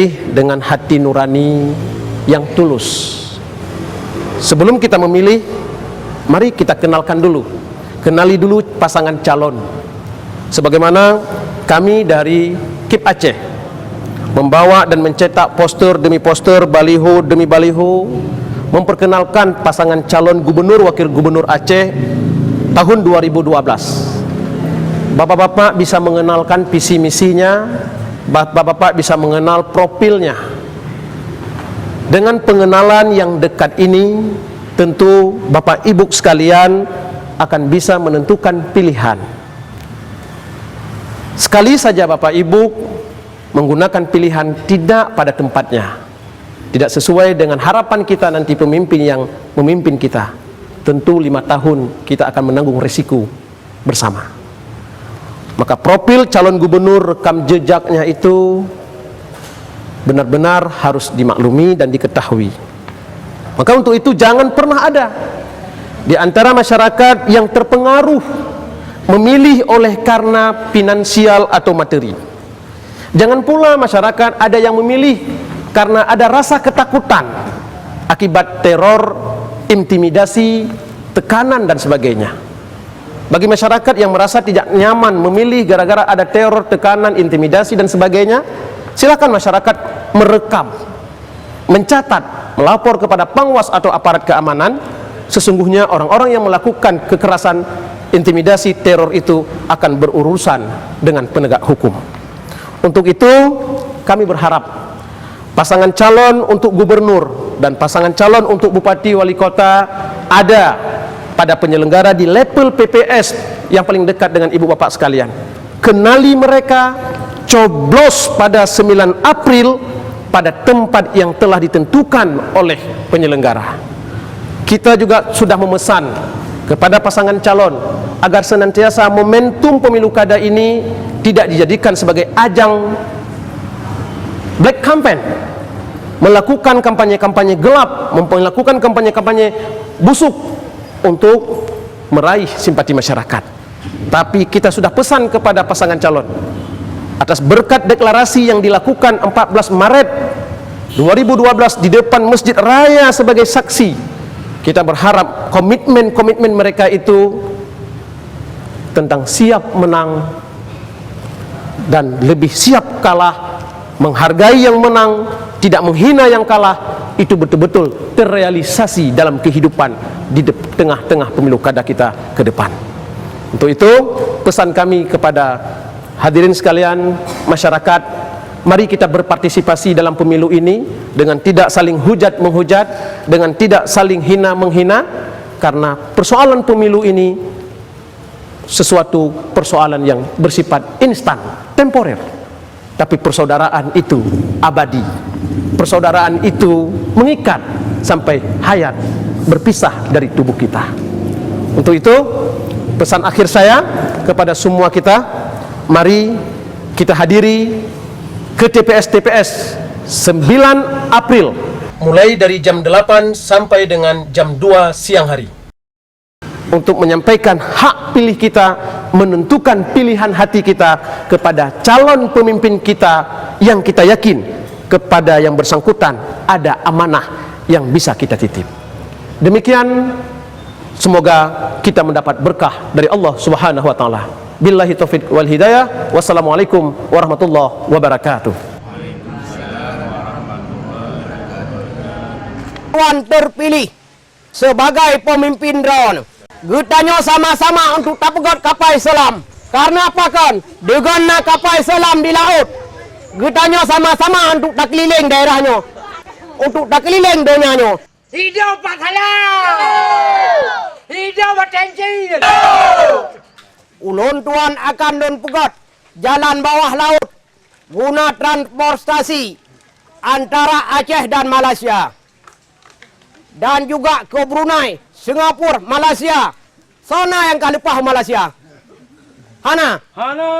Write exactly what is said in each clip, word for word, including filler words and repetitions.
dengan hati nurani yang tulus. Sebelum kita memilih, mari kita kenalkan dulu. Kenali dulu pasangan calon. Sebagaimana kami dari kip Aceh membawa dan mencetak poster demi poster, baliho demi baliho, memperkenalkan pasangan calon gubernur wakil gubernur Aceh tahun dua ribu dua belas. Bapak-bapak bisa mengenalkan visi misinya, bapak-bapak bisa mengenal profilnya. Dengan pengenalan yang dekat ini, tentu Bapak Ibu sekalian akan bisa menentukan pilihan. Sekali saja Bapak Ibu menggunakan pilihan tidak pada tempatnya, tidak sesuai dengan harapan kita nanti pemimpin yang memimpin kita, tentu lima tahun kita akan menanggung risiko bersama. Maka profil calon gubernur rekam jejaknya itu benar-benar harus dimaklumi dan diketahui. Maka untuk itu jangan pernah ada di antara masyarakat yang terpengaruh memilih oleh karena finansial atau materi. Jangan pula masyarakat ada yang memilih karena ada rasa ketakutan akibat teror, intimidasi, tekanan dan sebagainya. Bagi masyarakat yang merasa tidak nyaman memilih gara-gara ada teror, tekanan, intimidasi dan sebagainya, silakan masyarakat merekam, mencatat, melapor kepada Pangwas atau aparat keamanan. Sesungguhnya orang-orang yang melakukan kekerasan, intimidasi, teror itu akan berurusan dengan penegak hukum. Untuk itu, kami berharap pasangan calon untuk gubernur dan pasangan calon untuk bupati wali kota ada pada penyelenggara di level P P S yang paling dekat dengan ibu bapak sekalian. Kenali mereka, coblos pada sembilan April pada tempat yang telah ditentukan oleh penyelenggara. Kita juga sudah memesan kepada pasangan calon agar senantiasa momentum pemilu kada ini tidak dijadikan sebagai ajang black campaign, melakukan kampanye-kampanye gelap, melakukan kampanye-kampanye busuk untuk meraih simpati masyarakat. Tapi kita sudah pesan kepada pasangan calon, atas berkat deklarasi yang dilakukan empat belas Maret dua ribu dua belas di depan Masjid Raya sebagai saksi, kita berharap komitmen-komitmen mereka itu tentang siap menang dan lebih siap kalah, menghargai yang menang, tidak menghina yang kalah, itu betul-betul terrealisasi dalam kehidupan di de-, tengah-tengah pemilu kada kita ke depan. Untuk itu, pesan kami kepada hadirin sekalian, masyarakat, mari kita berpartisipasi dalam pemilu ini dengan tidak saling hujat menghujat, dengan tidak saling hina menghina, karena persoalan pemilu ini sesuatu persoalan yang bersifat instan, temporer. Tapi persaudaraan itu abadi. Persaudaraan itu mengikat sampai hayat berpisah dari tubuh kita. Untuk itu, pesan akhir saya kepada semua kita, mari kita hadiri ke T P S-T P S sembilan April, mulai dari jam delapan sampai dengan jam dua siang hari, untuk menyampaikan hak pilih kita, menentukan pilihan hati kita kepada calon pemimpin kita yang kita yakin kepada yang bersangkutan ada amanah yang bisa kita titip. Demikian, semoga kita mendapat berkah dari Allah Subhanahu wa taala. Billahi taufik wal hidayah. Wassalamualaikum warahmatullahi wabarakatuh. Tuan terpilih sebagai pemimpin droe. Geutanyoe sama-sama untuk tapeugöt kapai seulam. Karena pakon? Deungon na kapai seulam di laôt. Geutanyoe sama-sama untuk takeulileng daerah nyoe. Untuk takeulileng donya nyoe. Hidup Pak Salam! Hidup Pak Tencin! Ulôn tuan akan lôn peugöt jalan bawah laôt guna transportasi antara Aceh dan Malaysia, dan juga ke Brunei, Singapura, Malaysia. Soe na nyang ka leupah u Malaysia? Hana? Hana!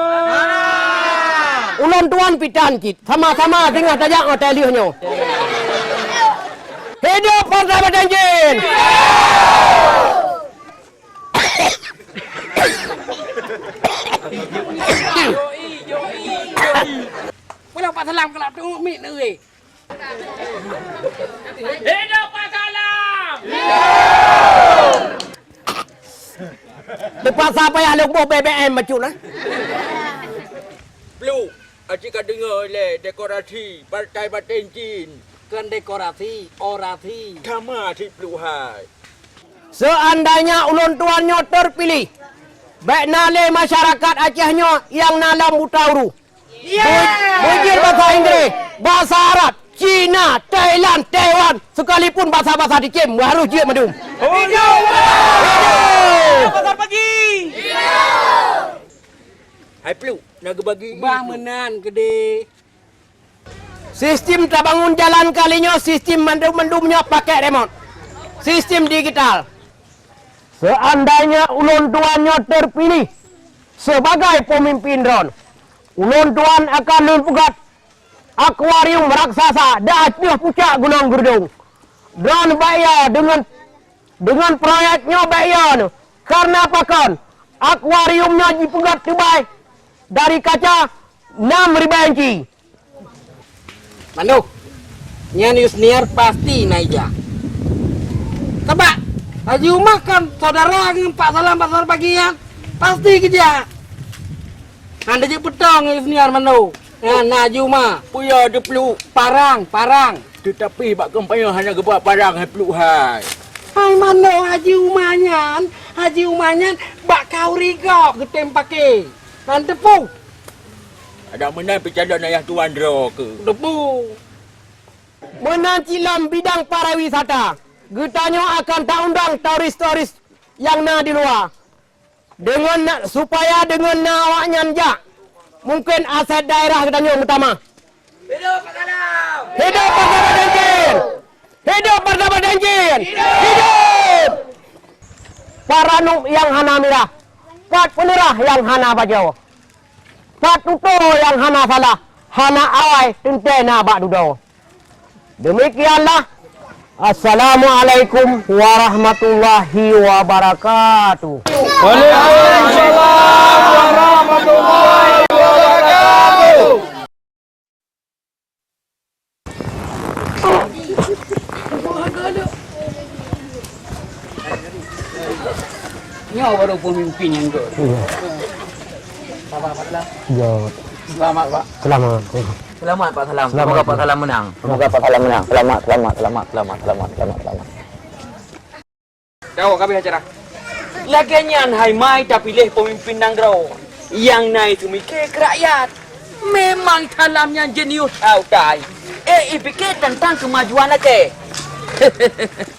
Ulôn tuan pih tan cit, sama-sama singoh tajak ngon teuh lheueh nyoe. Hidup Partai Batang Jin! Peuleueh Pak Salam kalak teungoh miet neue. Hidup Pak Salam! Leupah sa payah lôn boh B B M bacut, eh? Pluek, aci ka deungoe lé dekorasi Partai Batén Jin. Kon dekorasi, orasi. Dama si Pluek hai. Seandainya ulôn tuan nyoe terpilih, bék na lé masyarakat Aceh nyoe nyang na lam buta uru. Bujur bahasa Inggréh, bahasa Arab, Cina, Thailand, Taiwan, sekalipun bahasa-bahasa dicém, harôh jeuet mandum. Hidup! Pasar pagi! Hai Pluek, na geubagi. Bah meunan keudéh. Sistem tabangun jalan kali nyoe, sistem mandum-mandum nyoe pakai remote. Sistem digital. Seandainya ulôn tuan nyoe terpilih sebagai pemimpin droen, ulôn tuan akan lôn peugöt akuarium raksasa di ateueh pucak Gunong Geurdong. Droen bak ya deungon, deungon proyek nyoe bak ya nyoe. Karena pakon? Akuarium nyoe jipeugöt teubai dari kaca enam ribèe inci. Manoe, nyan Yusniar pasti na ija. Sabab Haji Uma kan saudara ngon Pak Salam pasar pagi nyan, pasti geujak. Hana jeuet peutong Yusniar manoe. Nyan na Haji Uma. Peue ya Pluek? Parang, parang. Teutapi bak kampanye hana geuba parang hai Pluek hai. Hai manoe Haji Uma nyan, Haji Uma nyan bak kauri gob geutem paké. Kan teupeu? Adak meunan peucalon ayah tuan droe keuh. Teupeu. Meunan cit lam bidang pariwisata, geutanyoe akan taundang turis-turis nyang na di luwa. Deungon na, supaya deungon na awaknyan jak, mungken aset daerah geutanyoe meutamah. Hidup Pak Salam! Hidup Partai Batén Jin! Hidup Partai Batén Jin! Hidup! Hidup! Pat ranub nyang hana mirah, pat peuneurah nyang hana bajoe, pat tutoe nyang hana salah, hana awai teuntée na bak dudoe. Demikianlah. Assalamualaikum warahmatullahi wabarakatuh. Waalaikumsalam warahmatullahi wabarakatuh. Nyoe baru pemimpin yang good. Iya. Selamat, Pak. Selamat. Selamat, Pak Salam. Selamat. Semoga Pak Salam menang. Semoga Pak Salam menang. Selamat, selamat, selamat, selamat, selamat, selamat, selamat. Dah, awak habéh acara. Lagée nyan hai mai tapiléh pemimpin nanggroe nyang na seumiké keu rakyat. Memang Salam nyan jenius that utai. Eh, ipike tentang kemajuan Aceh.